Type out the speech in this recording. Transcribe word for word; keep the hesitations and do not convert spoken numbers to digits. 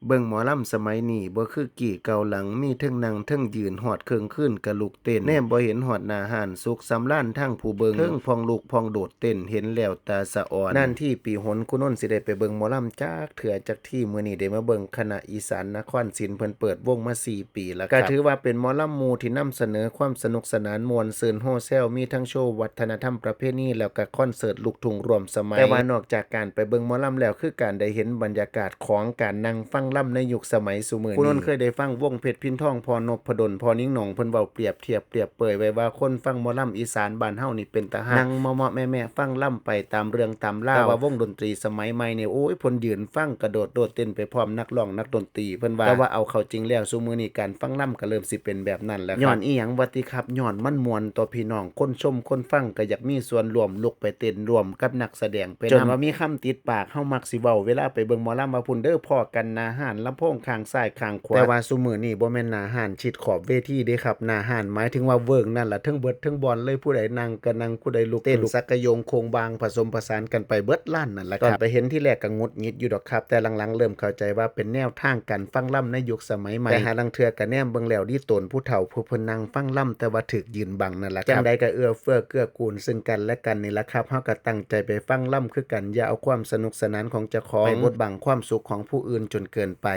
เบิ่งหมอลำสมัยนี้บ่คือกี้เก่าหลัง มีเทิงนั่งเทิงยืน ฮอดเที่ยงคืนก็ลุกเต้น แนมบ่เห็นฮอดหน้าฮ้าน สุขสำราญทั้งผู้เบิ่ง เทิงพ่องลุกพ่องโดดเต้น เห็นแล้วตาสะอ่อน นานทีปีหน คุณนนท์สิได้ไปเบิ่งหมอลำจักเทื่อจักที มื้อนี้ได้มาเบิ่งคณะอีสานนครศิลป์ เพิ่นเปิดวงมาสี่ปีแล้วครับ ก็ถือว่าเป็นหมอลำหมู่ที่นำเสนอความสนุกสนาน ม่วนซื่นโฮแซว มีทั้งโชว์วัฒนธรรมประเพณี แล้วก็คอนเสิร์ตลูกทุ่งร่วมสมัย แต่ว่านอกจากการไปเบิ่งหมอลำแล้ว คือการได้เห็นบรรยากาศของการนั่งฟังลำในยุคสมัยซุมื้อนี้ คุณนนท์เคยได้ฟังวงเพชรพินทอง พ่อนพดล พ่อนิ่งหนอง เพิ่นเว้าเปรียบเทียบเปรียบเปรยไว้ว่า คนฟังหมอลำอีสานบ้านเฮานี่เป็นตาฮัก นั่งเมาะๆแมะๆฟังลำไปตามเรื่องตามราว แต่ว่าวงดนตรีสมัยใหม่นี่ โอ้ย เพิ่นยืนฟังกระโดดโดดเต้นไปพร้อมนักร้องนักดนตรี เพิ่นว่า แต่ว่าเอาเข้าจริงแล้วซุมื้อนี้การฟังลำก็เริ่มสิเป็นแบบนั้นแล้วครับ ย้อนอีหยังวะติครับ ย้อนมันม่วนตั๊วพี่น้อง คนชมคนฟังก็อยากมีส่วนร่วม ลุกไปเต้นร่วมกับนักแสดงไปนำ จนว่ามีคำติดปาก เฮามักสิเว้าเวลาไปเบิ่งหมอลำว่า พุ้นเด้อ พ้อกันหน้าฮ้านลำโพงข้างซ้ายข้างขวา แต่ว่าซุมื้อนี้บ่แม่นหน้าฮ้านชิดขอบเวทีเด้ครับ หน้าฮ้านหมายถึงว่าเวิ้งนั่นล่ะ เทิงเบิดเทิงบ่อนเลย ผู้ใดนั่งก็นั่ง ผู้ใดลุกก็ลุก เต้นสักกะโยงโคงบาง ผสมผสานกันไปเบิดลานนั่นล่ะครับ ตอนไปเห็นทีแรกก็หงุดหงิดอยู่ดอกครับ แต่หลังๆเริ่มเข้าใจว่าเป็นแนวทางการฟังลำในยุคสมัยใหม่ แต่หาลางเทื่อก็แนมเบิ่งแล้ว ดีตนผู้เฒ่าผู้เพิ่นนั่งฟังลำ แต่ว่าถูกยืนบังนั่นล่ะครับ จั่งใดก็เอื้อเฟื้อเกื้อกูลซึ่งกันและกันนี่ล่ะครับ เฮาก็ตั้งใจไปฟังลำคือกัน อย่าเอาความสนุกสนานของเจ้าของไปบดบังความสุขของผู้อื่นจนเกินไป